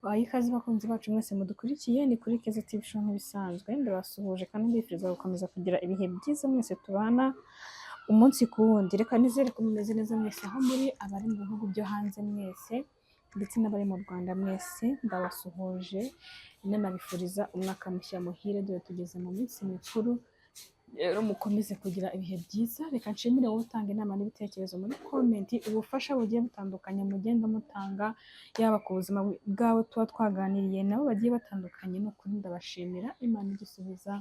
Baha ikaze bakunzi bacu mwese mudukurikiye, ni kuri Keza TV Show nk'ibisanzwe. Ndabasuhuje kandi mbifuriza gukomeza kugira ibihe byiza mwese tubana umunsi ku wundi. Reka nizere ko mumeze neza mwese aho muri, abari mu bihugu byo hanze mwese ndetse n'abari mu Rwanda mwese ndabasuhuje, nanabifuriza umwaka mushya muhire, dore tugeze mu minsi mikuru. Rero mukomeze kugira ibihe byiza. Reka nshimire wowe utanga inama n'ibitekerezo muri comment, ubufasha bugiye butandukanye mugenda mutanga, yaba ku buzima bwawe tuba twaganiriye nabo bagiye batandukanye. Ni ukuri ndabashimira, Imana igisubiza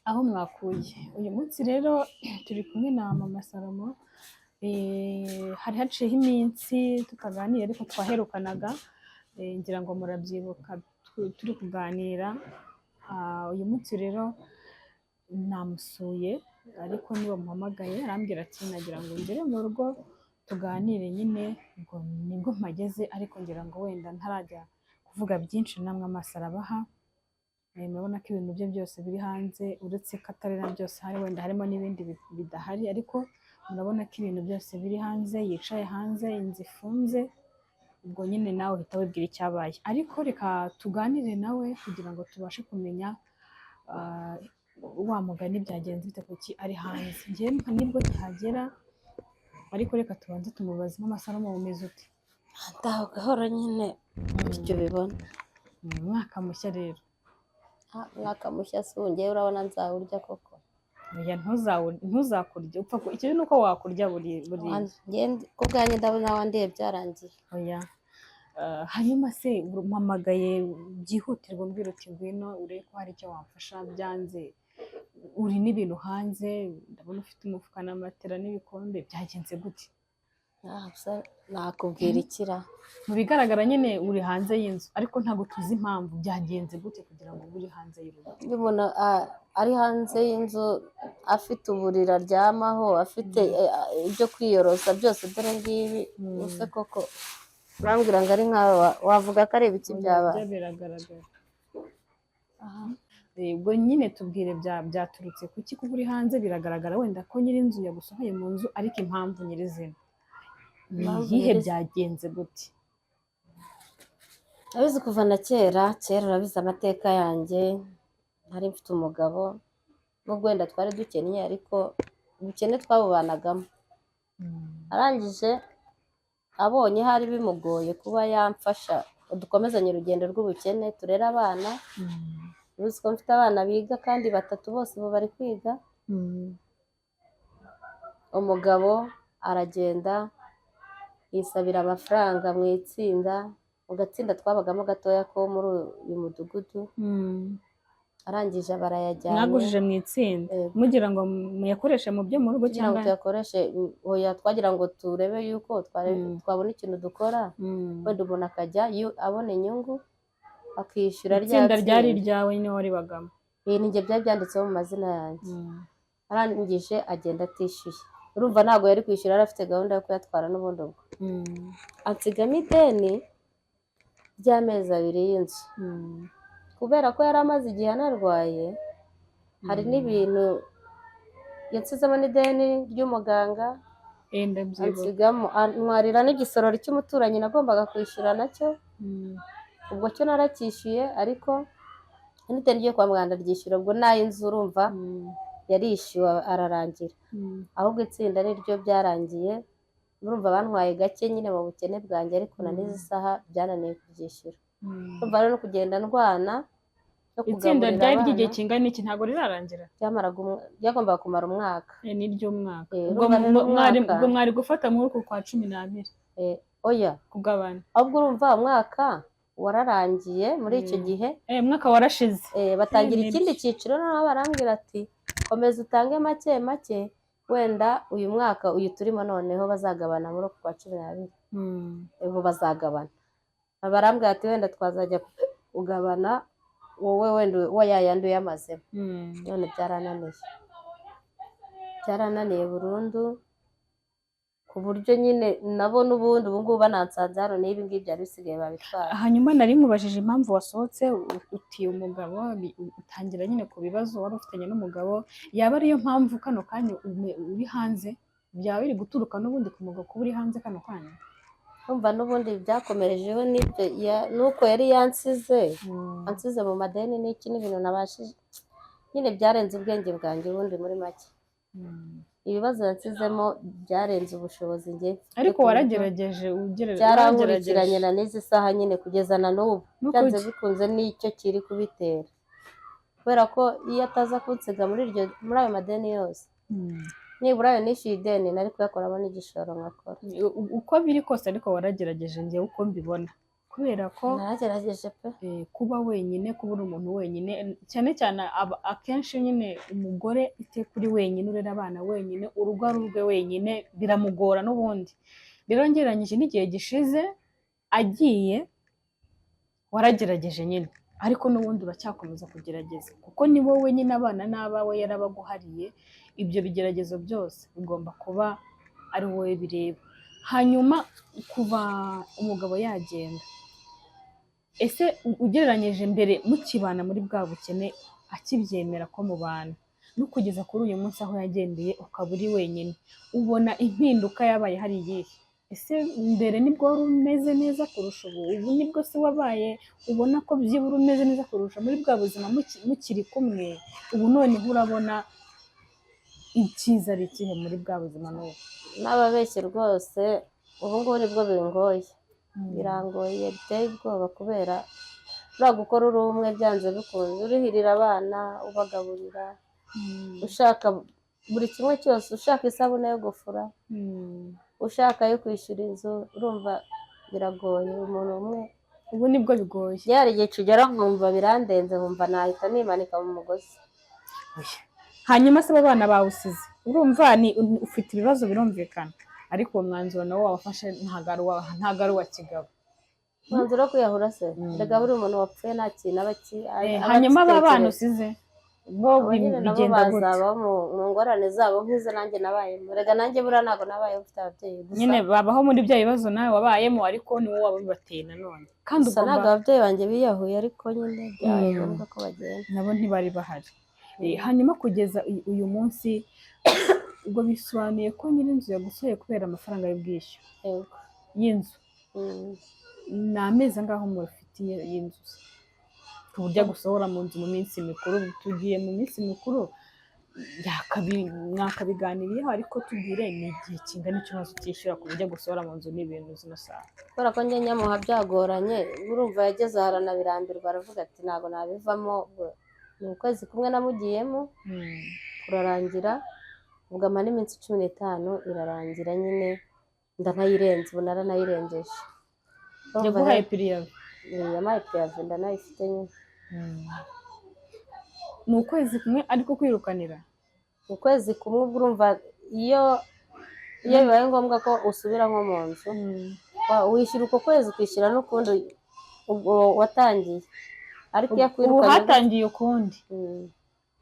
aho mwakuye. Uyu munsi rero turi kumwe na Mama Salomo. Hari haciyeho iminsi tutaganira, ariko twaherukanaga, ngira ngo murabyibuka, turi kuganira. Uyu munsi rero namusuye, ariko niba muhamagaye arambwira ati nagira ngo ngere mu rugo tuganire nyine, ngo nibwo mpageze, ariko ngira ngo wenda ntarajya kuvuga byinshi namwe amaso arabaha. Murabona ko ibintu bye byose biri hanze, uretse ko atari na byose hari, wenda harimo n'ibindi bidahari, ariko murabona ko ibintu byose biri hanze, yicaye hanze, inzu ifunze. Ubwo nyine nawe uhita wibwira icyabaye, ariko reka tuganire nawe kugira ngo tubashe kumenya, wa mugani byagenze bite, kuki ari hanze. Njyewe nibwo nkihagera, ariko reka tubanze tumubaze. Mama Salomo, umeze ute? Ndaho gahoro nyine, bityo ubibona. Ni umwaka mushya rero. Ah, umwaka mushya si ubu, ngewe urabona nzawurya koko? Oya, ntuzakurya, upfa ikibi ni uko wakurya buri buriya. Njye ku bwanjye ndabona wandiye byarangiye. Oya. Hanyuma se umpamagaye byihutirwa, umbwira uti ngwino urebe ko hari icyo wamfasha, byanze, uri n'ibintu hanze, ndabona ufite umufuka na matera n'ibikombe, byagenze gute? Ah, gusa nakubwira ikira. Mu bigaragara nyine uri hanze y'inzu, ariko ntabwo tuzi impamvu. Byagenze gute kugira ngo ube uri hanze y'urugo? Iyo umuntu ari hanze y'inzu, afite uburiri aryamaho, afite ibyo kwiyorosa byose, dore ngibi. Use koko urambwira ngo ari nkawe wavuga ko ari ibiki byabaye? Byo biragaragara. Ubwo nyine tubwire byaturutse kuki kuba uri hanze. Biragaragara wenda ko nyir'inzu yagusohoye mu nzu, ariko impamvu nyirizina ni Impamvu iyihe? nyirizina. Byagenze gute? Urabizi kuva na kera kera, urabizi amateka yanjye, nari mfite umugabo, nubwo wenda twari dukennye, ariko ubukene twabubanagamo. Arangije abonye hari bimugoye kuba yamfasha ngo dukomezanye urugendo rw'ubukene, turere abana. Uzi ko mfite abana biga kandi batatu, bose ubu bari kwiga. Umugabo aragenda yisabira amafaranga mu itsinda, mu gatsinda twabagamo gatoya ko muri uyu mudugudu. Arangije barayajyanye. Mwagujije mu itsinda? Yego. Mugira ngo muyakoreshe mu byo mu rugo? Kugira ngo Cyangwa tuyakoreshe, oya, twagira ngo turebe yuko twabona ikintu dukora, wenda umuntu akajya abona inyungu akishyura rya Itsinda ryari tsinda. iryawe nyine waribagamo? Iyi ni njye byari byanditseho mu mazina yanjye. Arangije agenda atishyuye. Urumva ntabwo yari kwishyura, yari afite gahunda yo kuyatwara n'ubundi. Ubwo ansigamo ideni ry'amezi 2 y'inzu, kubera ko yari amaze igihe anarwaye. Hari n'ibintu yansizemo n'ideni ry'umuganga. Ndabyibuka. Ansigamo, antwarira n'igisorori cy'umuturanyi nagombaga kwishyura nacyo. Ubwo cyo naracyishyuye, ariko n'ideni ryo kwa muganga ndaryishyura. Ubwo n'ay'inzu urumva yarishyuwe ararangira. Ahubwo itsinda ni ryo byarangiye. Urumva bantwaye gake nyine mu bukene bwanjye, ariko na n'izi saha byananiye kuryishyura. Urumva rero no kugenda ndwana no Itsinda kugaburira ryari ry'igihe abana. kingana iki? Ntabwo rirarangira? Byagombaga kumara umwaka. Ni iry'umwaka. Urumva Ubwo rero umwaka. Ubwo mwari gufata muri uku kwa 12 Oya. Kugabana. Ahubwo urumva umwaka wararangiye muri icyo gihe. Umwaka warashize. Batangira Nibyo. ikindi cyiciro, noneho barambwira ati komeza utange make make, wenda uyu mwaka uyu turimo noneho bazagabana muri uku kwa 12. Ubu bazagabana, barambwira ati wenda twazajya kugabana wowe wenda wa yayandi uyamazemo. None byarananiye, byarananiye burundu, ku buryo nyine nabo n'ubundi ubu ngubu banansanze hano, n'ibi ngibi byari bisigaye babitwara. Hanyuma nari nkubajije impamvu wasohotse, uti umugabo, utangira nyine ku bibazo wari ufitanye n'umugabo. Yaba ariyo mpamvu kano kanya uri hanze? Byaba biri guturuka n'ubundi ku mugabo kuba uri hanze kano kanya? Urumva n'ubundi byakomerejeho n'ibyo nuko yari yansize, ansize mu madeni n'iki n'ibintu nabashije nyine, byarenze ubwenge bwanjye. Ubundi muri make ibibazo yansizemo byarenze ubushobozi njye mfite, Ariko ku buryo waragerageje byarankurikiranye waragerageje. Na n'izi saha nyine kugeza na n'ubu. Nuko Byanze bikunze nicyo kiri kubitera, kubera ko iyo ataza kunsiga muri ayo madeni yose, nibura ayo nishyuye ideni nari kuyakoramo n'igishoro nkakora. Uko biri kose ariko waragerageje, njyewe uko mbibona, kubera ko Naragerageje pe. Kuba wenyine, kuba uri umuntu wenyine, cyane cyane akenshi nyine umugore iteka uri wenyine, urera abana wenyine, urugo ari urwe wenyine, biramugora n'ubundi. Rero ngereranyije n'igihe gishize agiye, waragerageje nyine, ariko n'ubundi uracyakomeza kugerageza, kuko ni wowe nyine, abana n'abawe yarabaguhariye. Ibyo bigeragezo byose bigomba kuba ari wowe bireba. Hanyuma kuva umugabo yagenda, ese ugereranyije mbere mukibana muri bwa bukene, akibyemera ko mubana, no kugeza kuri uyu munsi aho yagendeye ukaba uri wenyine, ubona impinduka yabaye hari iyihe? Ese mbere nibwo wari umeze neza kurusha ubu? Ubu nibwo se wabaye ubona ko byibura umeze neza kurusha muri bwa buzima mukiri kumwe? Ubu noneho urabona icyiza ari ikihe muri bwa buzima n'ubu? N'ababeshyi rwose, ubu ngubu nibwo bingoye, birangoye biteye ubwoba, kubera uriya gukora uri umwe, byanze bikunze urihirira abana, ubagaburira, ushaka buri kimwe cyose, ushaka isabune yo gufura, ushaka yo kwishyura inzu, urumva biragoye umuntu umwe. Ubu nibwo bigoye? Hari igihe kigera nkumva birandenze, nkumva nahita nimanika mu mugozi. Oya. Hanyuma se abo bana bawusize, urumva ni ufite ibibazo birumvikana, ariko uwo mwanzuro nawo wawafashe ntabwo ari uwa kigabo. Umwanzuro wo kwiyahura se? Rega buri umuntu wapfuye nta kintu aba aba Hanyuma aba bana agitekereza. usize bo Abo nyine nabo bigenda gute? bazabaho mu ngorane zabo nk'izo nanjye nabayemo. Rega nanjye buriya ntabwo nabayeho mfite ababyeyi gusa. Nyine babaho muri bya bibazo nawe wabayemo, ariko ni wowe wabibateye nanone kandi Gusa ugomba ntabwo ababyeyi banjye biyahuye, ariko nyine byabaye ngombwa ko bagenda. Nabo ntibari bahari. Hanyuma kugeza uyu munsi, ubwo bisobanuye ko nyir'inzu yagusohoye kubera amafaranga y'ubwishyu Yego. y'inzu. Ni amezi angahe mufitiye y'inzu se, ku buryo agusohora mu nzu mu minsi mikuru? Tugiye mu minsi mikuru, mwakabiganiriyeho, ariko tubwire, ni igihe kingana icyo umaze utishyura ku buryo agusohora mu nzu n'ibintu zino saha? Kubera ko njye nyamuha byagoranye, urumva yageze aho aranabirambirwa, aravuga ati ntabwo nabivamo. Ubwo ni ukwezi kumwe namugiyemo kurarangira, ubwo amara n'iminsi 15 irarangira nyine, ndanayirenze, ubu naranayirengeje. Urumva Yaguhaye rero, préavis? Yampaye préavis, ndanayifite nyine. Ni ukwezi kumwe ariko kwirukanira? Ukwezi kumwe. Ubwo urumva iyo bibaye ngombwa ko usubira nko mu nzu, wishyura uko kwezi, ukishyura n'ukundi ubwo watangiye, ariko iyo Ubu akwirukanye hatangiye ukundi.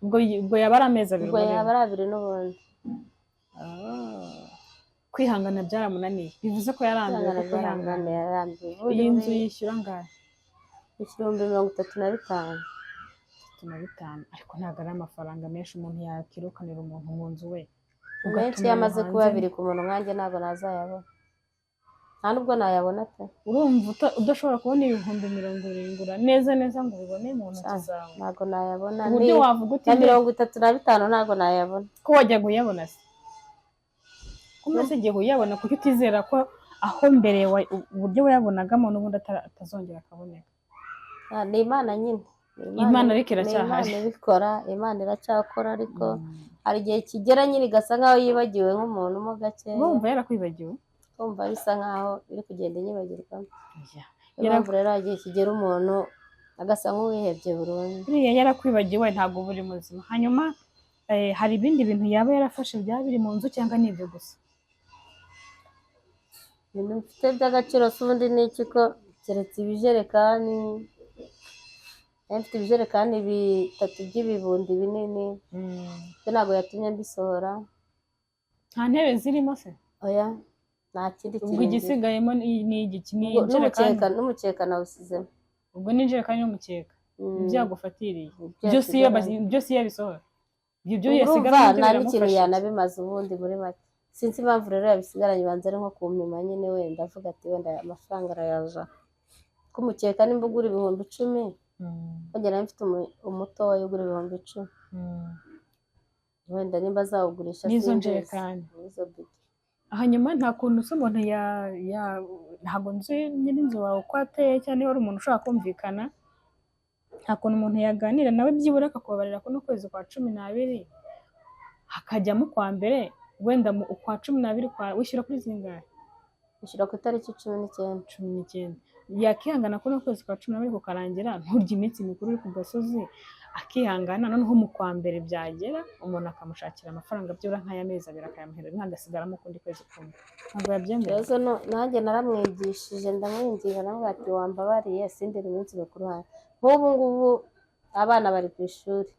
Ubwo yaba ari amezi 2 Ubwo muri yaba ari 2 n'ubundi. Ah. Kwihangana byaramunaniye, bivuze ko yarambiwe. Kwihangana Ko kwihangana byaramunaniye, yarambiwe. Ubundi Iyi nzu yishyura angahe? Yishyura 35,000. 35, ariko ntabwo ari amafaranga menshi umuntu yakirukanira umuntu mu nzu we. Menshi Ugatuma iyo amaze hanze. kuba abiri ku muntu nkanjye, ntabwo nazayabona, nta nubwo nayabona pe. Urumva udashobora kubona 70,000 ura neza neza ngo ubibone mu ntoki zawe? Ntabwo nayabona. Ku buryo wavuga uti Na 35 ntabwo nayabona. Ko wajyaga uyabona se, ko umaze igihe uyabona, kuki utizera ko aho mbere uburyo wayabonagamo n'ubundi atazongera akaboneka? Ah, ni Imana nyine. Ni Imana ariko Ni iracyahari. Imana ibikora, Imana iracyakora, ariko hari igihe kigera nyine igasa nkaho yibagiwe nk'umuntu mo gakeya. Urumva yarakwibagiwe? Kumva bisa nkaho iri kugenda inyibagirwamo. Oya. Niyo mpamvu rero hari igihe kigera umuntu agasa nk'uwihebye burundu. Buriya yarakwibagiwe, ntabwo uba uri muzima. Hanyuma hari ibindi bintu yaba yarafashe byaba biri mu nzu, cyangwa ni ibyo gusa? Ibintu mfite by'agaciro se ubundi ni iki, ko keretse ibijerekani? Nari mfite ibijerekani bitatu by'ibibundi binini, byo ntabwo yatumye mbisohora. Nta ntebe zirimo se? Oya, nta kindi Ubwo kintu ngira. igisigayemo ni igiki? Ni Ubwo injerekani? N'umukeka nawusizemo. Ubwo ni injerekani n'umukeka? Ibyo yagufatiriye Ibyo byose iyo yasigaranye. byose iyo abisohora, ibyo Urumva yasigaranye nta byo n'ikintu biramufasha iki? yanabimaze ubundi muri make. Sinzi impamvu rero yabisigaranye, banza ari nko kumpima nyine, wenda avuga ati wenda aya mafaranga arayaza kumukeka nimba ugura 10,000, wongera nari mfite umutoya ugura 10,000, wenda nimba azawugurisha N'izo simbizi. njerekani. N'izo bido. Hanyuma nta kuntu se umuntu ya ntabwo nzi nyir'inzu wawe uko ateye, cyangwa niba ari umuntu ushobora kumvikana, nta kuntu umuntu yaganira nawe byibura akakubabarira kuno kwezi kwa 12 hakajyamo ukwa mbere, wenda mu ukwa 12 kwa wishyura kuri zingahe? Ishyura ku itariki 19. 19. Yakihangana kuno kwezi kwa 12 kukarangira, nturye iminsi mikuru uri ku gasozi, akihangana, noneho mu kwa mbere byagera umuntu akamushakira amafaranga byibura nk'ay'amezi 2 akayamuhera rimwe, hagasigaramo ukundi kwezi kumwe. Ntabwo yabyemera? Ibibazo nanjye naramwigishije, ndamwinginga, namubwira ati wambabariye sindira iminsi mikuru hano. Nk'ubu ngubu abana bari ku ishuri,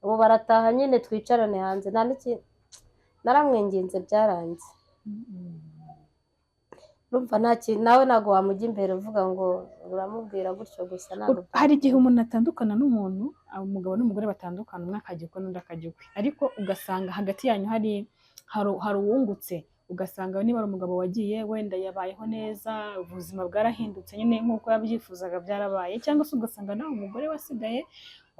ubu barataha nyine twicarane hanze, nta n'iki. Naramwinginze byaranze. Urumva nta kintu, nawe ntabwo wamujya imbere uvuga ngo uramubwira gutyo gusa, ntabwo. Hari igihe umuntu atandukana n'umuntu, umugabo n'umugore batandukana, umwe akajya ukwe n'undi akajya ukwe, ariko ugasanga hagati yanyu hari uwungutse, ugasanga niba ari umugabo wagiye wenda yabayeho neza, ubuzima bwarahindutse nyine nk'uko yabyifuzaga byarabaye, cyangwa se ugasanga nawe umugore wasigaye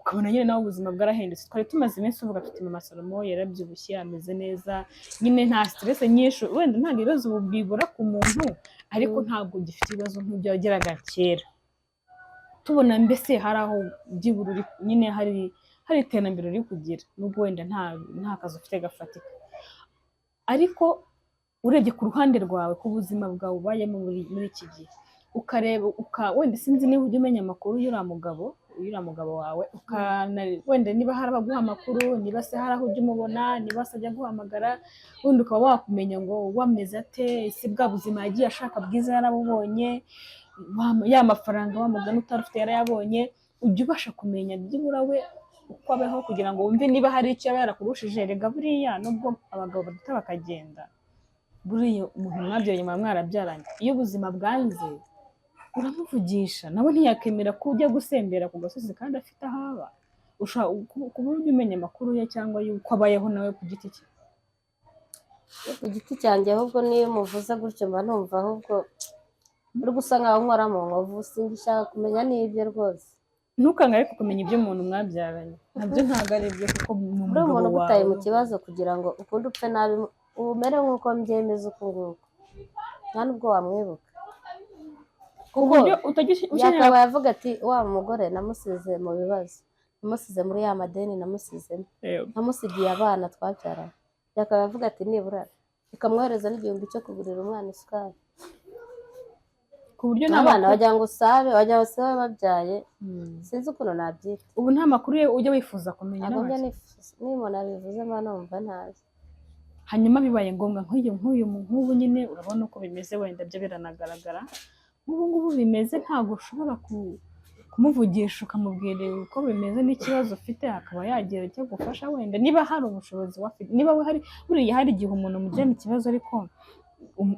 ukabona nyine nawe ubuzima bwarahindutse. Twari tumaze iminsi tuvuga tuti mama Salomo yarabyibushye, ameze neza nyine, nta stress nyinshi, wenda ntabwo ibibazo ubu bibura ku muntu, ariko ntabwo ugifite ibibazo nk'ibyo wagiraga kera. Tubona mbese hari aho byibura uri nyine, hari iterambere uri kugira, nubwo wenda nta kazi ufite gafatika, ariko urebye ku ruhande rwawe, ku buzima bwawe ubayemo muri iki gihe, ukareba wenda sinzi niba ujya umenya amakuru y'uriya mugabo wawe, wenda niba hari abaguha amakuru, niba se hari aho ujya umubona, niba se ajya guhamagara, wenda ukaba wakumenya ngo wameze ate, ese bwa buzima yagiye ashaka bwiza yarabubonye, ya mafaranga wa mugani utari ufite yarayabonye? Ujya ubasha kumenya byibura we uko abeho, kugira ngo wumve niba hari icyo yaba yarakurushije? Rega buriya nubwo abagabo baduta bakagenda, buriya umuntu mwabyaye nyuma mwarabyaranye, iyo ubuzima bwanze uramuvugisha, nawe ntiyakemera ko ujya gusembera ku gasozi kandi afite aho aba. Ushobora kuba ujya umenya amakuru ye cyangwa y'uko abayeho nawe ku giti cye? Ku giti cyanjye, ahubwo niyo muvuze gutyo mba numva ahubwo uri gusa nkaho nkora mu nkovu, singishaka kumenya n'ibyo rwose. Ntukange ariko kumenya ibyo umuntu mwabyaranye nabyo ntabwo ari ibyo, kuko ni Uri umugabo umuntu ugutaye mu wawe. kibazo kugira ngo ukunde upfe nabi, umere nk'uko mbyemeza uku nguku, nta nubwo wamwibuka. Ku Kuko buryo utajya ukenera yakabaye avuga ati wa mugore namusize mu bibazo, namusize muri ya madeni namusizemo, namusigiye abana twabyaranye, yakabaye avuga ati nibura ikamwohereza n'igihumbi cyo kugurira umwana isukari. Ku buryo nta Abana makuru wagira ngo usabe, wagira ngo usabe babyaye, sinzi ukuntu nabyita. Ubu nta makuru ye ujya wifuza kumenya? Ntabwo njya N'abake? nifuza, niyo umuntu abivuze mba numva ntazi. Hanyuma bibaye ngombwa nk'uyu nk'ubu nyine urabona uko bimeze, wenda byo biranagaragara nk'ubu ngubu bimeze, ntabwo ushobora kumuvugisha ukamubwira uko bimeze n'ikibazo ufite, akaba yagira icyo agufasha, wenda niba hari ubushobozi wafite, niba we hari? Buriya hari igihe umuntu mugirana ikibazo, ariko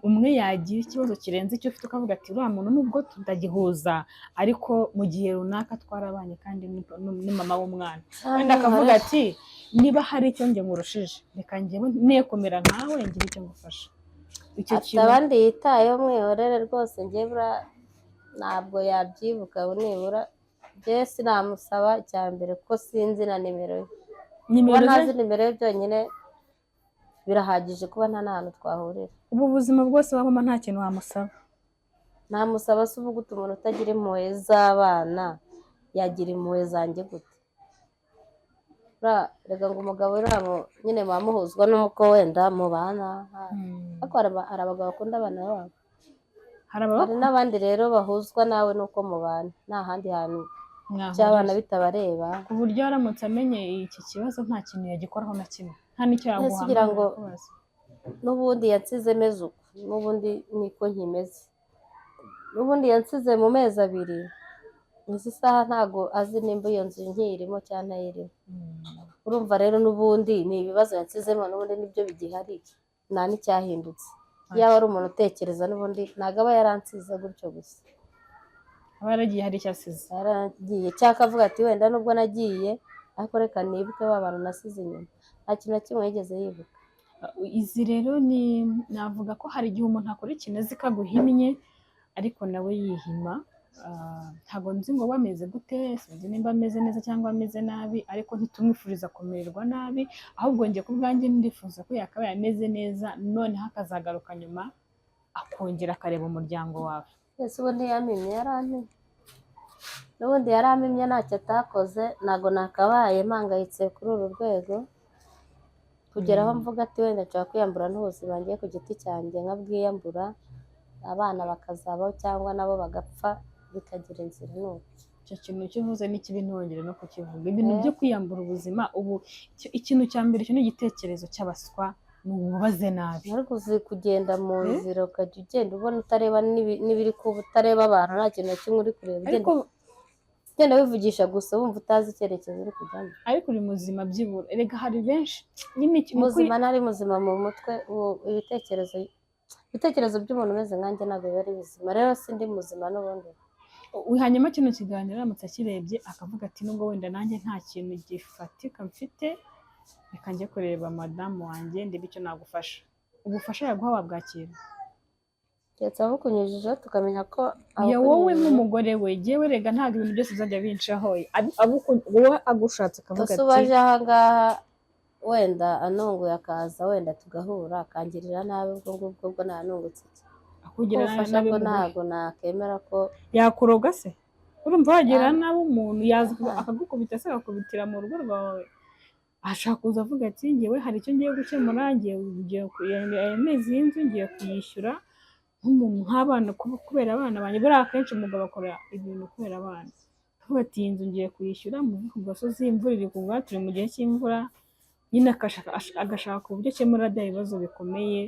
umwe yagira ikibazo kirenze icyo ufite, ukavuga ati uriya muntu nubwo tutagihuza, ariko mu gihe runaka twarabanye kandi ni mama w'umwana, wenda akavuga ati niba hari icyo njye nkurushije, reka njyewe nekomera nkawe ngire icyo ngufasha. Icyo Afite kintu abandi yitayeho, mwihorere rwose. Njye buriya ntabwo yabyibuka nibura, njye sinamusaba icya mbere kuko sinzi na nimero ye. Kuba Nimero ze? ntazi nimero ye byonyine birahagije kuba nta n'ahantu twahurira. Ubu buzima bwose wabamo nta kintu wamusaba? Namusaba se uvuga uti umuntu utagira impuhwe z'abana yagira impuhwe zanjye gute? Rega ngo umugabo uriya nyine muba muhuzwa n'uko wenda mubana, ariko hari abagabo bakunda abana babo. Hari Hari ababakunda. n'abandi rero bahuzwa nawe n'uko mubana, nta handi hantu by'abana Mwahurira. bitabareba. Ku buryo aramutse amenye iki kibazo nta kintu yagikoraho na kimwe, nta n'icyo Ese ugira yaguhamagara ngo kubaza? N'ubundi yansize meze uko, n'ubundi niko nkimeze, n'ubundi yansize mu mezi 2, izi saha ntago azi nimba iyo nzu nkiyirimo cyangwa ntayirimo. Urumva rero n'ubundi ni ibibazo yansizemo, n'ubundi nibyo bigihari, nta n'icyahindutse. Yaba ari umuntu utekereza, n'ubundi ntabwo aba yaransize gutyo gusa. Aba yaragiye hari icyo asize. Yaragiye cyangwa akavuga ati wenda nubwo nagiye ariko reka nibuke ba bantu nasize inyuma. Nta kintu na kimwe yigeze yibuka. Izi rero ni navuga ko hari igihe umuntu akora ikintu azi ko aguhimye ariko nawe yihima. Ntabwo nzi ngo we ameze gute, sinzi nimba ameze neza cyangwa ameze nabi, ariko ntitumwifuriza kumererwa nabi, ahubwo njye ku bwanjye ndifuza ko yakabaye ameze neza, noneho akazagaruka nyuma akongera akareba umuryango wawe. Ese ubu ntiyamimye? Yarampimye n'ubundi, yarampimye ntacyo atakoze. Ntabwo nakabaye mpangayitse kuri uru rwego kugera aho mvuga ati wenda nshobora kwiyambura n'ubuzima ngiye ku giti cyanjye nkabwiyambura, abana bakazabaho cyangwa nabo bagapfa, bikagira inzira nuko. Icyo kintu cyo uvuze ni kibi, ntiwongere no kukivuga. Ibintu byo kwiyambura ubuzima ubu, ikintu cya mbere, icyo ni igitekerezo cy'abaswa, ni ububaze nabi. Ariko uzi kugenda mu nzira ukajya ugenda ubona utareba n'ibiri kuba, utareba abantu, nta kintu na kimwe uri kureba, ugenda Ariko ugenda wivugisha gusa, wumva utazi icyerekezo uri kujyamo. Ariko uri muzima byibura. Erega hari benshi nyine Muzima ntari muzima mu mutwe. Ubu ibitekerezo by'umuntu umeze nkanjye ntabwo biba ari bizima. Rero sindi muzima n'ubundi. Hanyuma kino kiganiro aramutse akirebye akavuga ati nubwo wenda nanjye nta kintu gifatika mfite, reka njye kureba madamu wanjye ndebe icyo nagufasha, ubufasha yaguha wabwakira? Keretse abukunyujijeho tukamenya ko Ya wowe abukunyujijeho. Nk'umugore we, jyewe rega ntabwo ibintu byose bizajya bincaho. Wowe agushatse akavuga Gusa ati ubaje aha ngaha wenda anunguye akaza, wenda tugahura, akangirira nabi, ubwo ngubwo bwo ntanungutse iki? Akugira Ubufasha nabi bwo mu buhe? Ntabwo nakemera ko Yakuroga se? Urumva wagira nabi umuntu yaza Ah. akagukubita se, akakubitira mu rugo rwawe? Ashaka kuza avuga ati ngewe hari icyo ngiye gukemura, ngiye aya mezi y'inzu ngiye kuyishyura nk'umuntu nk'abana, kubera abana banjye. Buriya akenshi umugabo akora ibintu kubera abana, avuga ati iyi nzu ngiye kuyishyura, muve ku gasozi, imvura iri kugwa, turi mu gihe cy'imvura nyine, agashaka uburyo akemura bya bibazo bikomeye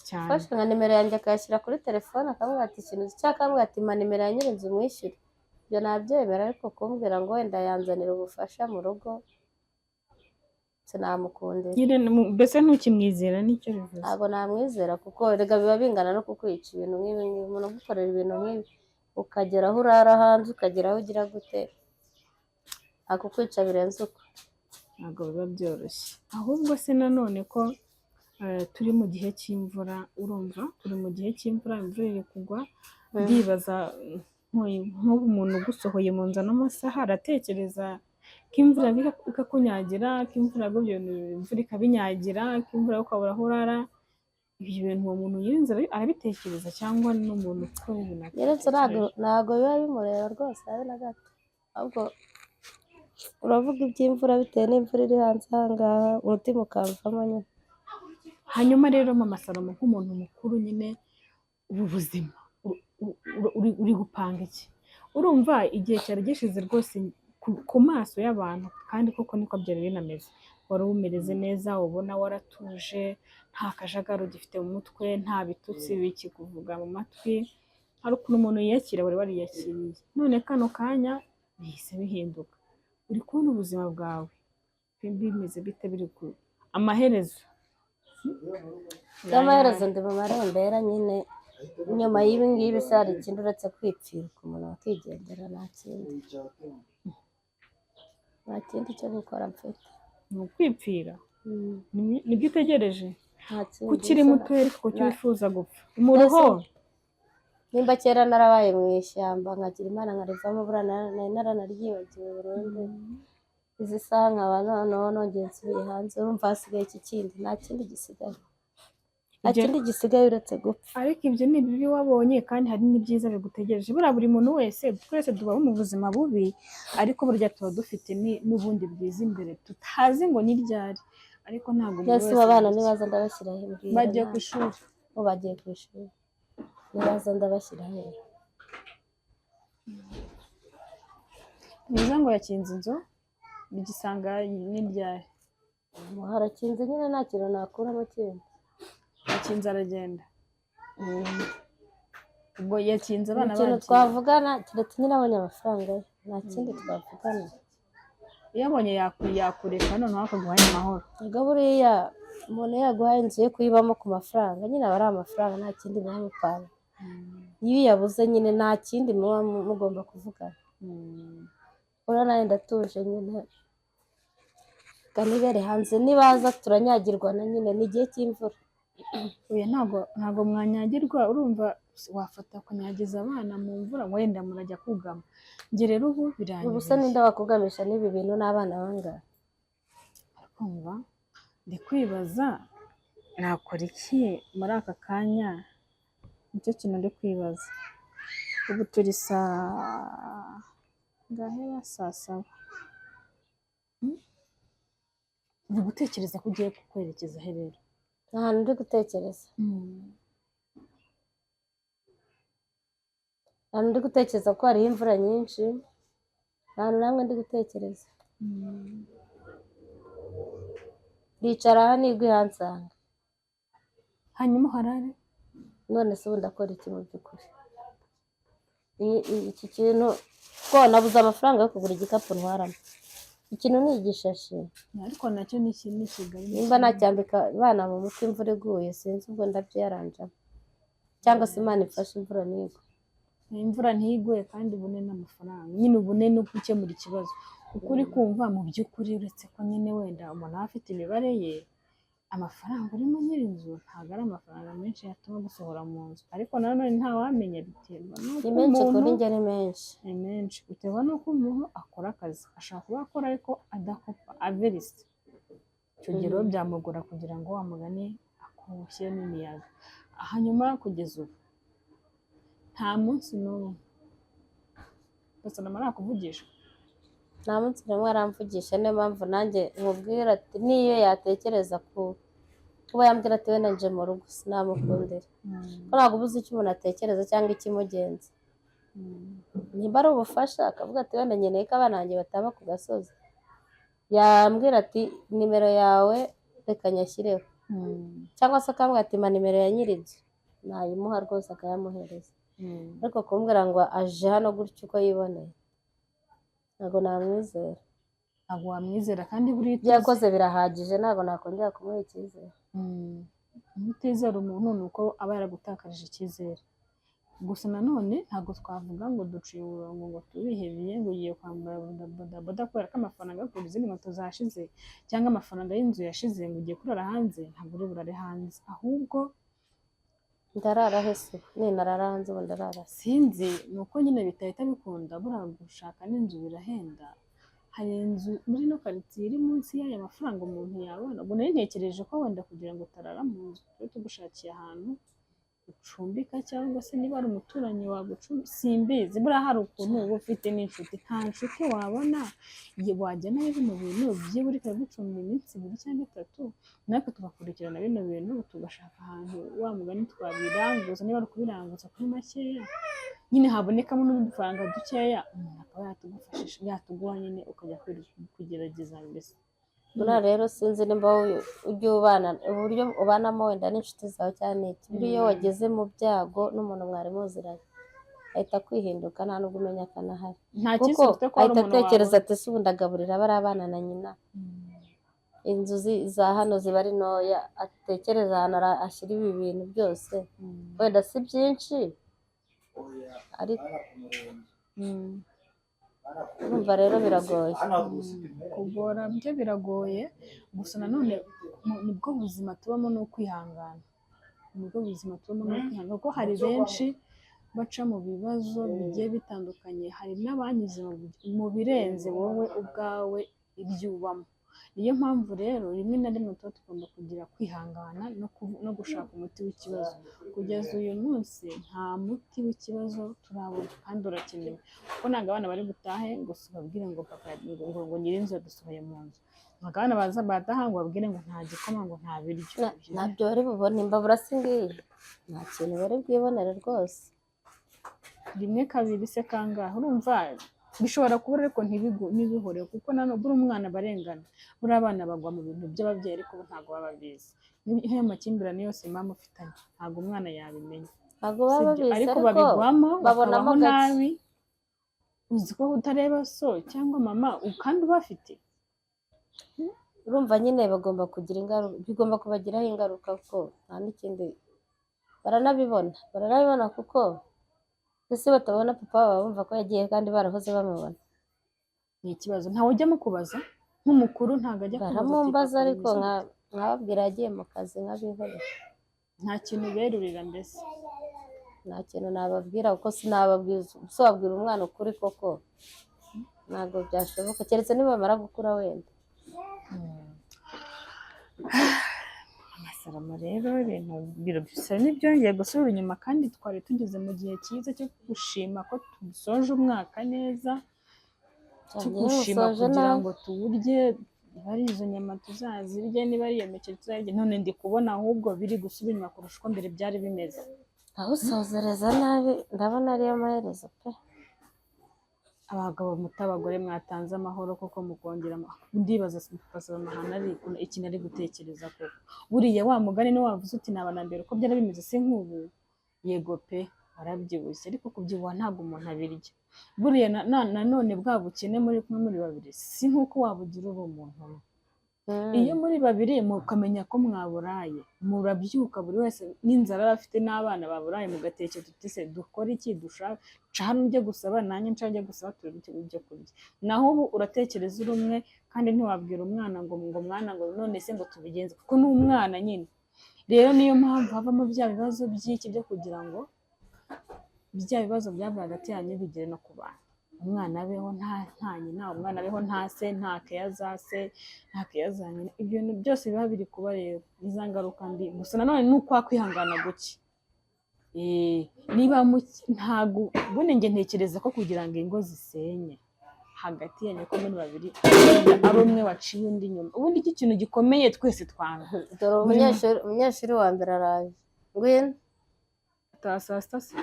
cyane. Afashe nka nimero yanjye akayashyira kuri telefone, akavuga ati ikintu cyangwa akavuga ati mpa nimero ya nyir'inzu mwishyure, ibyo nabyemera. Ariko kumbwira ngo wenda yanzanira ubufasha mu rugo, sinamukundira. Nyine mbese ntukimwizera, nicyo bivuze? Ntabwo namwizera, kuko erega biba bingana no kukwica. Ibintu nk'ibi ngibi, umuntu agukorera ibintu nk'ibi, ukagera aho urara hanze, ukagera aho ugira gute, akukwica birenze uko. Ntabwo biba byoroshye. Ahubwo se nanone ko turi mu gihe cy'imvura, urumva turi mu gihe cy'imvura, imvura iri kugwa, ndibaza nk'ubu umuntu ugusohoye mu nzu ano masaha aratekereza ko imvura ikakunyagira, ko imvura yagwa, ibyo bintu imvura ikabinyagira, ko imvura ukabura aho urara, ibyo bintu uwo muntu nyir'inzu arabitekereza cyangwa n'umuntu ukora ibintu Nyir'inzu ntabwo atabitekereje? Ntabwo biba bimureba rwose habe na gato. Ahubwo uravuga iby'imvura bitewe n'imvura iri hanze aha ngaha, umutima ukamvamo nyine. Hanyuma rero mama Salomo, nk'umuntu mukuru nyine, ubu buzima uri gupanga iki? Urumva igihe cyari gishize rwose ku maso y'abantu, kandi koko niko byari binameze, wari umeze neza, ubona waratuje, nta kajagari ugifite mu mutwe, nta bitutsi bikikuvuga mu matwi, hari ukuntu umuntu yiyakira, wari wariyakiriye. None kano kanya bihise bihinduka. Uri kubona ubuzima bwawe bimeze bite, biri ku amaherezo? By'amaherezo ndi mu marembera nyine. Nyuma y'ibi ngibi se hari ikindi uretse kwipfira umuntu akigendera? Nta kindi, nta kindi cyo gukora mfite. Ni ukwipfira? Nibyo utegereje? Nta kindi. Ko ukiri muto ariko kuki wifuza gupfa mu Mbese ruho? Nimba kera narabaye mu ishyamba nkagira Imana nkarivamo, buriya nari naranaryibagiwe burundu, izi saha nkaba noneho nongeye nsubiye hanze, urumva hasigaye iki kindi? Nta kindi gisigaye, nta kindi gisigaye uretse gupfa. Ariko ibyo ni ibibi wabonye, kandi hari n'ibyiza bigutegereje. Buriya buri muntu wese, twese tubaho mu buzima bubi, ariko burya tuba dufite n'ubundi bwiza imbere tutazi ngo ni ryari, ariko ntabwo umuntu Mbese wese ubu abana agira. nibaza ndabashyira he? Mbwira. Bagiye ku Nawe. ishuri. Bo bagiye ku ishuri, nibaza ndabashyira he? Mwiza ngo yakinze inzu bigisanga ni ryari? Ubu harakinze nyine, nta kintu nakuramo kindi. Yakinze aragenda. Ubwo yakinze abana Ikintu bagiye. twavugana keretse nyine abonye amafaranga ye, nta kindi twavugana. Iyo abonye yakureka noneho akaguha ayo mahoro. Ubwo buriya umuntu iyo yaguhaye inzu yo kuyibamo ku mafaranga nyine, aba ari amafaranga, nta kindi muba mupfana. Iyo uyabuze nyine nta kindi muba mugomba kuvugana. Urabona nawe ndatuje nyine. Reka nibere hanze, nibaza turanyagirwa na nyine, ni igihe cy'imvura. Oya, ntabwo mwanyagirwa. Urumva wafata kunyagiza abana mu mvura, wenda murajya kugama. Njye rero ubu Ubu se biranyobeye. ninde wakugamisha n'ibi bintu n'abana bangahe? Kumva ndi kwibaza nakora iki muri aka kanya, nicyo kintu ndi kwibaza. Ubu turi saa ngahera 7:00. Uri gutekereza ko ugiye kwerekeza he rero? Nta hantu ndi gutekereza, nta hantu ndi gutekereza ko hariho imvura nyinshi, nta hantu namwe ndi gutekereza. Ndicara aha nigwa ihansanga. Hanyuma uharare. None se ubu ndakora iki mu by'ukuri? Iki kintu ko nabuze amafaranga yo kugura igikapu ntwaramo, ikintu ni igishashi. Ariko nacyo ni ni Kigali. Nimba nacyambika abana mu mutwe imvura iguye, sinzi ubwo ndabyiyaranjamo, cyangwa se Imana ifashe imvura ntigwe. Imvura ntigwe kandi ubone n'amafaranga nyine, ubone no gukemura ikibazo, kuko uri kumva mu by'ukuri, uretse ko nyine wenda umuntu aba afite imibare ye, amafaranga urimo nyir'inzu ntabwo ari amafaranga menshi yatuma gusohora mu nzu, ariko nanone ntawamenya, biterwa n'uko Ni menshi umuntu kuri njye, ni menshi. Ni menshi biterwa n'uko umuntu akora akazi, ashobora kuba akora ariko adakopa averisa. Icyo gihe rero byamugora kugira ngo wa mugani akushyiremo imiyaga. Hanyuma kugeza ubu nta munsi n'umwe Gasanama arakuvugisha? Nta munsi n'umwe aramvugisha. Niyo mpamvu nanjye nkubwira ati niyo yatekereza ku kuba yambwira ati wenda nje mu rugo, sinamukundira, ko ntabwo uba uzi icyo umuntu atekereza cyangwa ikimugenza. Nimba ari ubufasha, akavuga ati wenda nkeneye ko abana banjye bataba ku gasozi, yambwira ati nimero yawe reka nyashyireho, cyangwa se akambwira ati mpa nimero ya nyir'inzu, nayimuha rwose akayamuhereza. Ariko kumbwira ngo aje hano gutyo uko yiboneye, ntabwo namwizera. Ntabwo wamwizera, kandi buriya Ibyo yakoze birahagije, ntabwo nakongera kumuha icyizere. Iyo utizera umuntu ni uko aba yaragutakarije icyizere. Gusa nanone ntabwo twavuga ngo duciye umurongo, ngo turihebye, ngo ugiye kwambara bodaboda kubera ko amafaranga yo kugura izindi nkweto zashize cyangwa amafaranga y'inzu yashize, ngo ugiye kurara hanze. Ntabwo uri burare hanze, ahubwo Ndarara he se ubu? Ninarara hanze ubu ndarara he? Sinzi, ni uko nyine bitahita bikunda. Buriya gushaka n'inzu birahenda. Hari inzu muri ino karitsiye iri munsi y'aya mafaranga umuntu yabona. Ubwo nari ntekereje ko wenda kugira ngo utarara mu nzu, tube tugushakiye ahantu ucumbika, cyangwa se niba ari umuturanyi wagucumbi, simbizi. Buriya hari ukuntu uba ufite n'inshuti, nta nshuti wabona wajya nayo bino bintu byibura ikagucumba iminsi 2 cyangwa 3, natwe tugakurikirana bino bintu, tugashaka ahantu wa mugani twabiranguza, niba ari ukubiranguza kuri makeya nyine habonekamo n'udufaranga dukeya, umuntu akaba yatugufashisha, yatuguha nyine, ukajya kugerageza mbese. Buriya rero sinzi nimba wowe ujya ubana uburyo ubanamo wenda n'inshuti zawe cyane iki, buriya iyo wageze mu byago n'umuntu mwari muziranye ahita kwihinduka, nta nubwo umenya ko anahari. Nta Kuko cyizere ufite ko hari ahita umuntu atekereza wabona. ati ese ubu ndagaburira bariya bana na nyina, inzu za hano ziba ari ntoya, atekereza ahantu ashyira ibi bintu byose, wenda si byinshi, ariko urumva rero biragoye. Kugora byo biragoye, gusa nanone nibwo buzima tubamo, ni ukwihangana. Nibwo buzima tubamo, ni ukwihangana, kuko hari benshi baca mu bibazo bigiye bitandukanye, hari n'abanyuze mu birenze wowe ubwawe ibyo ubamo. Niyo mpamvu rero rimwe na rimwe tuba tugomba kugira kwihangana no gushaka umuti w'ikibazo. Kugeza uyu munsi nta muti w'ikibazo turabona, kandi urakenewe, kuko ntabwo abana bari butahe ngo ubabwire ngo papa ngo nyir'inzu yadusohoye mu nzu. Ntabwo abana baza bataha ngo babwire ngo nta gikoma, ngo nta biryo. Ntabyo bari bubone. Imbabura si ngiyi, nta kintu bari bwibonere rwose. Rimwe, kabiri se, kangahe? Urumva bishobora kubura, ariko ntibihore, kuko nanone buri umwana barengana. Buriya abana bagwa mu bintu by'ababyeyi, ariko bo ntabwo baba babizi. Nk'ayo makimbirane yose muba mufitanye, ntabwo umwana yabimenya. Ntabwo baba Sibyo? babizi. Ariko Ariko babigwamo, babonamo bakabaho gake. nabi. Uzi ko utareba so cyangwa mama kandi ubafite. Urumva nyine bagomba kugira ingaruka, bigomba kubagiraho ingaruka, kuko nta n'ikindi, baranabibona, kuko ese batabona papa baba bumva ko yagiye kandi barahoze bamubona. Ni ikibazo, ntawe ujya mukubaza. Nk'umukuru ntabwo ajya kubaza ati, Baramumbaza "Papa, ariko bimeze gute?" nkababwira yagiye mu kazi, nkabihorera. Nta kintu berurira mbese? Nta kintu nababwira, kuko sinababwiza, so wabwira umwana ukuri koko? Ntabwo byashoboka, keretse nibamara gukura wenda. Amasarama rero, ibintu bisa n'ibyongeye gusubira inyuma, kandi twari tugeze mu gihe cyiza cyo gushima ko dusoje umwaka neza, cyo Cyane gushima usoje kugira nabi. ngo tuwurye, niba ari izo nyama tuzazirye, niba ari iyo miceri tuzayirye. None ndi kubona ahubwo biri gusubira inyuma kurusha uko mbere byari bimeze. Aho usozereza nabi, ndabona ariyo maherezo pe. Abagabo muto, abagore mwatanze amahoro koko, mukongera ndibaza basaba amahano ari ikintu ari gutekereza koko. Buriya wa mugani niwe wavuze uti naba na mbere uko byari bimeze si nk'ubu. Yego pe, warabyibushye, ariko kubyibuha ntabwo umuntu abirya. Buriya nanone bwa bukene muri kumwe muri babiri si nk'uko wabugira uri umuntu umwe. Iyo muri babiri mukamenya ko mwaburaye, murabyuka buri wese n'inzara aba afite n'abana baburaye, mugatekereza uti se dukore iki, dushaka nca hano ujye gusaba, nanjye nca njye gusaba, turebe ibyo kurya. Naho ubu uratekereza uri umwe, kandi ntiwabwira umwana ngo mwana, ngo none se ngo tubigenze, kuko ni umwana nyine. Rero niyo mpamvu havamo bya bibazo by'iki byo kugira ngo bya bibazo byabaye hagati yanyu bigere no ku bana. Umwana abeho nta nyina, umwana abeho nta se, nta keya za se, nta keya za nyina. Ibyo bintu byose biba biri kuba rero ni za ngaruka mbi. Gusa nanone ni ukwa kwihangana guke. Niba ntago ubundi njye ntekereza ko kugira ngo ingo zisenye hagati yanyu ko muri babiri ari umwe waciye undi inyuma, ubundi iki kintu gikomeye twese twanga. Dore umunyeshuri wa mbere araje, ngwino. Taha saa sita se?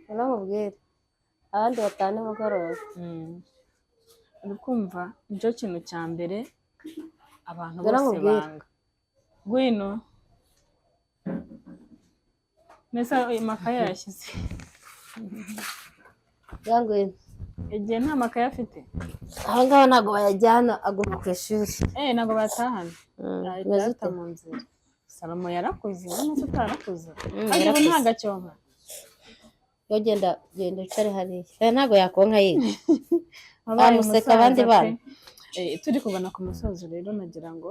Ngwino nkubwire, abandi bataha nimugoroba. Uri kumva, nicyo kintu cya mbere abantu Dore bose nkubwire. banga. Ngwino mbese, ayo makaye yayashyize? Ya, ngwino. Igihe nta makaye afite. Aba ngaba ntabwo bayajyana, aguma ku ishuri. Eh, ntabwo bayatahana. Ahita Umeze ayata ute? mu nzira. Salomo yarakuze, urabona ko utarakuze. Mm, ariko ubu yarakuze. ntabwo acyonka. Yo, genda, genda wicare hariya. Eh, ntabwo yakonka yiga. Wabaye Bamuseka abandi umusaza bana. pe. Turi kugana ku musozo rero, nagira ngo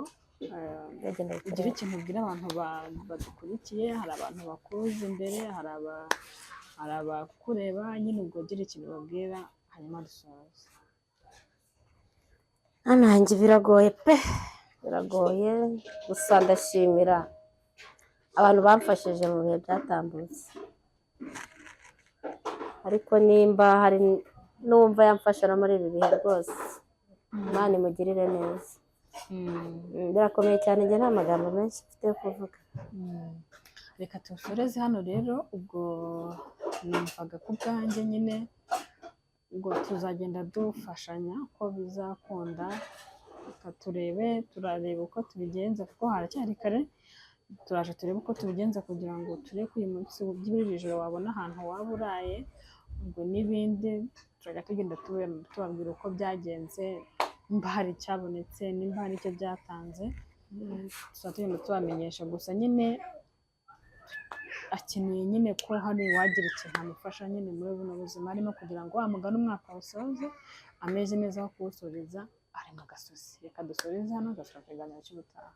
Yo, genda wicare. ugire ikintu ubwira abantu badukurikiye. Hari abantu bakuzi imbere, hari abakureba nyine, ubwo ugira ikintu babwira hanyuma dusoze. Hano hanjye biragoye pe, biragoye. Gusa ndashimira abantu bamfashije mu bihe byatambutse, ariko nimba hari n'uwumva yamfasha no muri ibi bihe rwose, Imana imugirire neza. Birakomeye cyane, njye nta magambo menshi mfite yo kuvuga. Reka tusoreze hano rero. Ubwo numvaga ku bwanjye nyine ubwo tuzagenda dufashanya ko bizakunda. Reka turebe, turareba uko tubigenza kuko haracyari kare. Turaje turebe uko tubigenza kugira ngo turebe ko uyu munsi by'iri joro wabona ahantu waba uraye. Ubwo n'ibindi turajya tugenda tubabwira uko byagenze, nimba hari icyabonetse, nimba hari icyo byatanze, tuzajya tugenda tubamenyesha. Gusa nyine akeneye nyine ko hari uwagira ikintu amufasha nyine muri buno buzima arimo, kugira ngo wa mugani umwaka awusoze ameze neza, aho kuwusoreza ari mu gasozi. Reka dusoreze hano, tugasubira ku kiganiro cy'ubutaha.